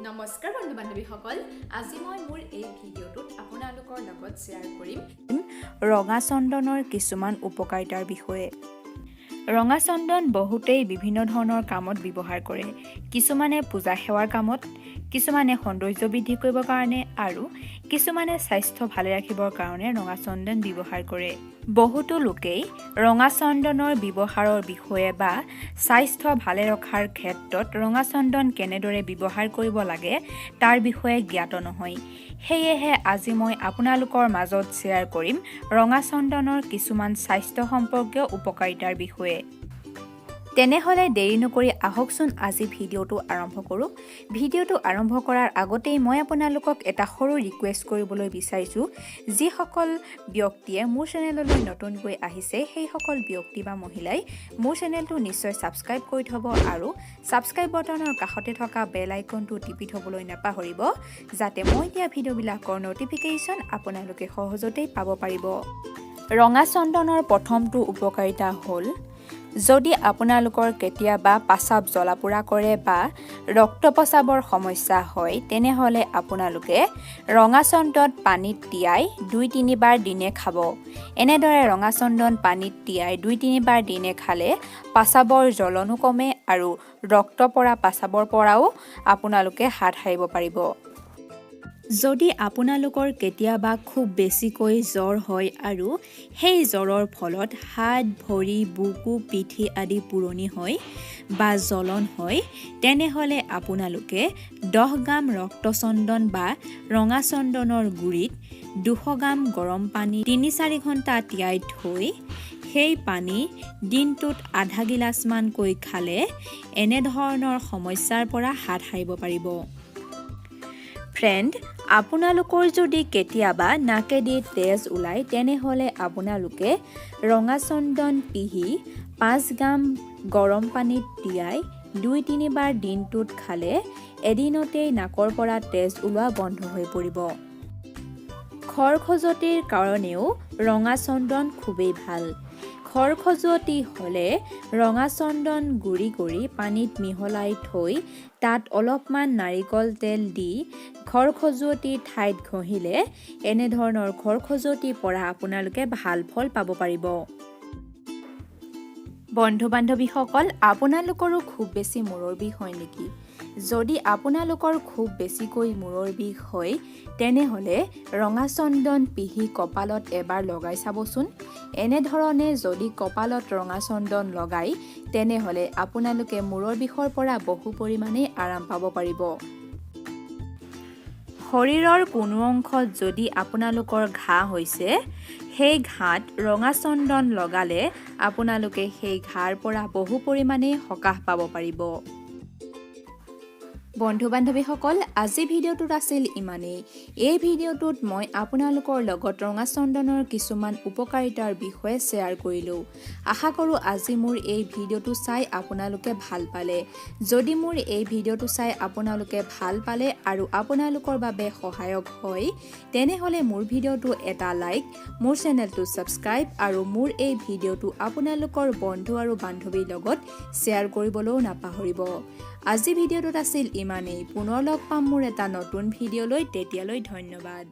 নমস্কাৰ বন্ধু বান্ধৱীসকল, আজি মই মোৰ এই ভিডিঅ'টোত আপোনালোকৰ লগত শ্বেয়াৰ কৰিম ৰঙা চন্দনৰ কিছুমান উপকাৰিতাৰ বিষয়ে। ৰঙা চন্দন বহুতেই বিভিন্ন ধৰণৰ কামত ব্যৱহাৰ কৰে। কিছুমানে পূজা সেৱাৰ কামত, কিছুমানে সৌন্দৰ্য বৃদ্ধি কৰিবৰ কাৰণে আৰু কিছুমানে স্বাস্থ্য ভালে ৰাখিবৰ কাৰণে ৰঙা চন্দন ব্যৱহাৰ কৰে। বহুতো লোকেই ৰঙা চন্দনৰ ব্যৱহাৰৰ বিষয়ে বা স্বাস্থ্য ভালে ৰখাৰ ক্ষেত্ৰত ৰঙা চন্দন কেনেদৰে ব্যৱহাৰ কৰিব লাগে তাৰ বিষয়ে জ্ঞাত নহয়। সেয়েহে আজি মই আপোনালোকৰ মাজত শ্বেয়াৰ কৰিম ৰঙা চন্দনৰ কিছুমান স্বাস্থ্য সম্পৰ্কীয় উপকাৰিতাৰ বিষয়ে। তেনেহ'লে দেৰি নকৰি আহকচোন, আজি ভিডিঅ'টো আৰম্ভ কৰোঁ। ভিডিঅ'টো আৰম্ভ কৰাৰ আগতেই মই আপোনালোকক এটা সৰু ৰিকুৱেষ্ট কৰিবলৈ বিচাৰিছোঁ। যিসকল ব্যক্তিয়ে মোৰ চেনেললৈ নতুনকৈ আহিছে, সেইসকল ব্যক্তি বা মহিলাই মোৰ চেনেলটো নিশ্চয় ছাবস্ক্ৰাইব কৰি থ'ব আৰু ছাবস্ক্ৰাইব বটনৰ কাষতে থকা বেল আইকনটো টিপি থ'বলৈ নাপাহৰিব, যাতে মই দিয়া ভিডিঅ'বিলাকৰ ন'টিফিকেশ্যন আপোনালোকে সহজতেই পাব পাৰিব। ৰঙা চন্দনৰ প্ৰথমটো উপকাৰিতা হ'ল, যদি আপোনালোকৰ কেতিয়াবা পাচাব জ্বলা পোৰা কৰে বা ৰক্ত প্ৰস্ৰাৱৰ সমস্যা হয়, তেনেহ'লে আপোনালোকে ৰঙা চন্দন পানীত তিয়াই দুই তিনিবাৰ দিনে খাব। এনেদৰে ৰঙা চন্দন পানীত তিয়াই দুই তিনিবাৰ দিনে খালে পাচাবৰ জ্বলনো কমে আৰু ৰক্ত পৰা পাচাবৰ পৰাও আপোনালোকে হাত সাৰিব পাৰিব। যদি আপোনালোকৰ কেতিয়াবা খুব বেছিকৈ জ্বৰ হয় আৰু সেই জ্বৰৰ ফলত হাত, ভৰি, বুকু, পিঠি আদি পুৰণি হয় বা জ্বলন হয়, তেনেহ'লে আপোনালোকে 10 গ্ৰাম ৰক্তচন্দন বা ৰঙা চন্দনৰ গুড়িত 200 গ্ৰাম গৰম পানী 3-4 ঘণ্টা তিয়াই থৈ সেই পানী দিনটোত আধা গিলাচমানকৈ খালে এনেধৰণৰ সমস্যাৰ পৰা হাত সাৰিব পাৰিব। ফ্ৰেণ্ড, আপোনালোকৰ যদি কেতিয়াবা নাকেদি তেজ ওলায়, তেনেহ'লে আপোনালোকে ৰঙা চন্দন পিহি 5 গ্ৰাম গৰম পানীত তিয়াই দুই তিনিবাৰ দিনটোত খালে এদিনতেই নাকৰ পৰা তেজ ওলোৱা বন্ধ হৈ পৰিব। খৰ খজুৱতিৰ কাৰণেও ৰঙা চন্দন খুবেই ভাল। খৰ খজুৱতি হ'লে ৰঙা চন্দন গুড়ি কৰি পানীত মিহলাই থৈ তাত অলপমান নাৰিকল তেল দি খৰ খজুৱতি ঠাইত ঘঁহিলে এনেধৰণৰ খৰ খজুৱতিৰ পৰা আপোনালোকে ভাল ফল পাব পাৰিব। বন্ধু বান্ধৱীসকল, আপোনালোকৰো খুব বেছি মূৰৰ বিষ হয় নেকি? যদি আপোনালোকৰ খুব বেছিকৈ মূৰৰ বিষ হয়, তেনেহ'লে ৰঙা চন্দন পিহি কপালত এবাৰ লগাই চাবচোন। এনেধৰণে যদি কপালত ৰঙা চন্দন লগায়, তেনেহ'লে আপোনালোকে মূৰৰ বিষৰ পৰা বহু পৰিমাণেই আৰাম পাব পাৰিব। শৰীৰৰ কোনো অংশত যদি আপোনালোকৰ ঘাঁ হৈছে, সেই ঘাঁত ৰঙা চন্দন লগালে আপোনালোকে সেই ঘাঁৰ পৰা বহু পৰিমাণেই সকাহ পাব পাৰিব। বন্ধু বান্ধৱীসকল, আজি ভিডিঅ'টোত আছিল ইমানেই। এই ভিডিঅ'টোত মই আপোনালোকৰ লগত ৰঙা চন্দনৰ কিছুমান উপকাৰিতাৰ বিষয়ে শ্বেয়াৰ কৰিলোঁ। আশা কৰোঁ আজি মোৰ এই ভিডিঅ'টো চাই আপোনালোকে ভাল পালে। যদি মোৰ এই ভিডিঅ'টো চাই আপোনালোকে ভাল পালে আৰু আপোনালোকৰ বাবে সহায়ক হয়, তেনেহ'লে মোৰ ভিডিঅ'টো এটা লাইক, মোৰ চেনেলটো ছাবস্ক্ৰাইব আৰু মোৰ এই ভিডিঅ'টো আপোনালোকৰ বন্ধু আৰু বান্ধৱীৰ লগত শ্বেয়াৰ কৰিবলৈও নাপাহৰিব। আজি ভিডিঅ'টোত আছিল ইমানেই। পুনৰ লগ পাম মোৰ এটা নতুন ভিডিঅ'লৈ। তেতিয়ালৈ ধন্যবাদ।